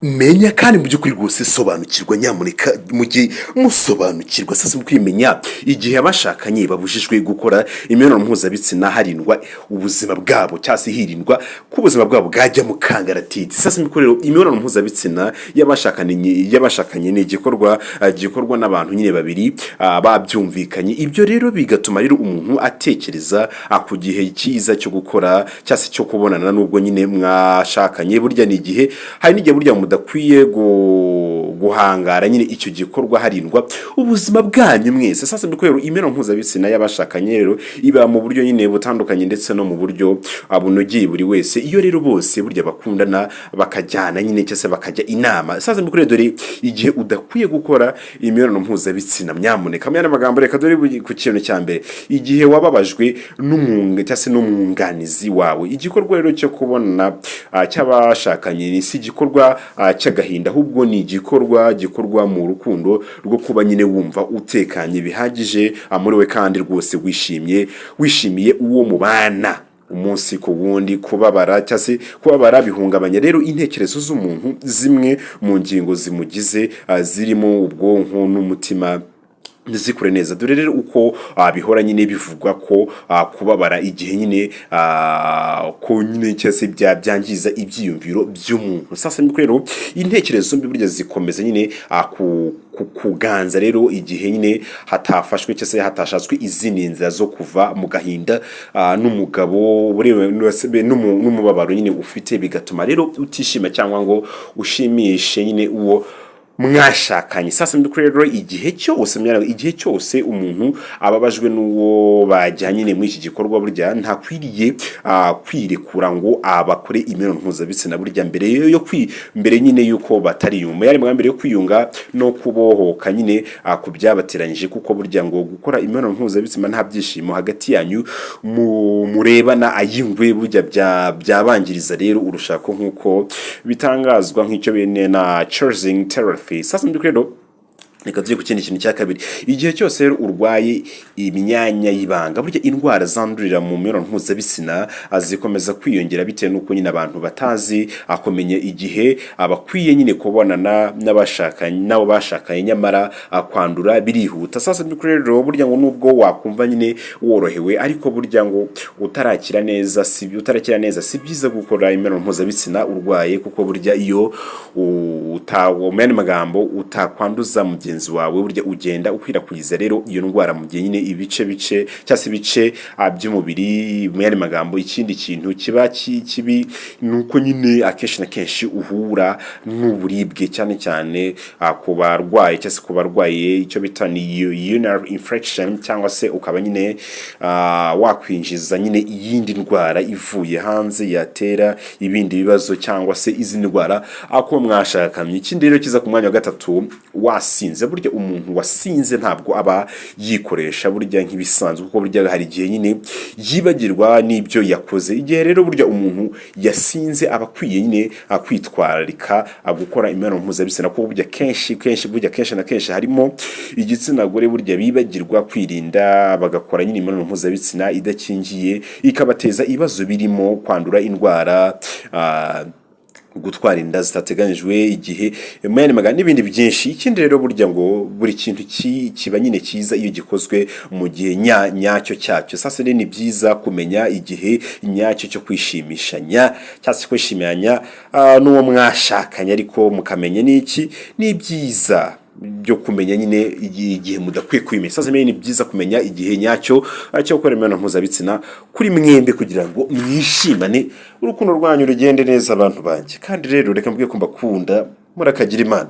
Menya kandi mu by'ukuri rwose sobanukirwa, nyamuneka mujye musobanukirwa. Sasa mu kwimenya igihe abashakanye babujijwe gukora imibonano mpuzabitsina harindwa ubuzima bwabo, cyangwa se hirindwa ko ubuzima bwabo bwajya mu kangaratete. Sasa imikorere, imibonano mpuzabitsina y'abashakanye ni igikorwa gikorwa n'abantu nyine babiri babyumvikanye. Ibyo rero bigatuma rero umuntu atekereza ku gihe cyiza cyo gukora cyangwa se cyo kubonana n'ubwo nyine mwashakanye. Burya ni igihe, hari n'igihe burya mudakwiye guhangara nyine icyo gikorwa harindwa ubuzima bwanyu mwese. Sasa mbiko imibonano mpuzabitsina y'abashakanye rero iba mu buryo nyine butandukanye ndetse no mu buryo bunogeye buri wese, iyo rero bose burya bakundana bakajyana nyine cyangwa se bakajya inama. Sasa mbiko dore igihe udakwiye gukora imibonano mpuzabitsina, nyamuneka. Mu yandi magambo, reka dore ku kintu cya mbere: igihe wababajwe n'umwunga cyangwa se n'umwunganizi wawe. Igikorwa rero cyo kubona cy'abashakanye ni si igikorwa cy'agahinda, ahubwo ni igikorwa gikorwa mu rukundo rwo kuba nyine wumva utekanye bihagije muri we, kandi rwose wishimye, wishimiye uwo mubana umunsi ku wundi. Kubabara cyangwa se kubabara bihungabanya rero intekerezo z'umuntu, zimwe mu ngingo zimugize zirimo ubwonko n'umutima ntizikure neza. Dore rero uko bihora nyine bivugwa ko kubabara igihe nyine ko nyine cyangwa se byangiza ibyiyumviro by'umuntu. Sasa niko rero intekerezo mbi burya zikomeza nyine kuganza rero igihe nyine hatafashwe cyangwa se hatashatswe izindi nzira zo kuva mu gahinda n'umugabo n'umubabaro nyine ufite, bigatuma rero utishima cyangwa ngo ushimishe nyine uwo mwashakanye. Sasa mu by'ukuri rero, igihe cyose igihe cyose umuntu ababajwe n'uwo bajyanye nyine muri iki gikorwa, burya ntakwiriye kwirekura ngo abakore imibonano mpuzabitsina. Burya mbere nyine yuko batariyunga, yari mbere yo kwiyunga no kubohoka nyine ku byabateranyije, kuko burya ngo gukora imibonano mpuzabitsina nta byishimo hagati yanyu murebana ayingwe, burya byabangiriza rero urushako, nk'uko bitangazwa nk'icyo bene na Choosing Therapy. Sasa mu by'ukuri rero, reka tujye ku kindi kintu cya kabiri: igihe cyose rero urwaye imyanya y'ibanga. Burya indwara zandurira mu mibonano mpuzabitsina zikomeza kwiyongera bitewe n'uko nyine abantu batazi kumenya igihe bakwiye nyine kubonana n'abashakanye n'abo bashakanye, nyamara kwandura birihuta. Sasa mu by'ukuri rero, burya ngo nubwo wakumva nyine worohewe, ariko burya ngo utarakira neza si byiza gukora imibonano mpuzabitsina urwaye, kuko burya iyo uta mu yandi magambo utakwanduza mugenzi wawe, burya ugenda ukwirakwiza rero iyo ndwara mu gihe nyine ibice bice cyangwa se ibice by'umubiri. Mu yandi magambo, ikindi kintu kiba kibi ni uko nyine akenshi na kenshi uhura n'uburibwe, cyane cyane ku barwayi cyangwa se ku barwaye icyo bita ni urinary infection, cyangwa se ukaba nyine wakwinjiza nyine iyindi ndwara ivuye hanze yatera ibindi bibazo cyangwa se izindi ndwara ako mwashakanye. Ikindi rero kiza ku mwanya wa gatatu: wasinze. Burya umuntu wasinze ntabwo aba yikoresha burya nk'ibisanzwe, kuko burya hari igihe nyine yibagirwa n'ibyo yakoze. Igihe rero burya umuntu yasinze aba akwiye nyine kwitwararika gukora imibonano mpuzabitsina, kuko burya kenshi kenshi, burya kenshi na kenshi harimo igitsina gore burya bibagirwa kwirinda, bagakora nyine imibonano mpuzabitsina idakingiye, ikabateza ibibazo birimo kwandura indwara, gutwara inda zitateganyijwe igihe, mu yandi magambo, n'ibindi byinshi. Ikindi rero, burya ngo buri kintu kiba nyine cyiza iyo gikozwe mu gihe nyacyo cyacyo. Sasa rero ni byiza kumenya igihe nyacyo cyo kwishimishanya cyangwa se kwishimiranya n'uwo mwashakanye, ariko mukamenya n'iki ni byiza byo kumenya nyine igihe mudakwiye kwimenya. Sasa rero ni byiza kumenya igihe nyacyo cyo gukora imibonano mpuzabitsina kuri mwembi, kugira ngo mwishimane, urukundo rwanyu rugende neza, abantu banjye. Kandi rero reka mbwiye ko mbakunda, murakagira Imana.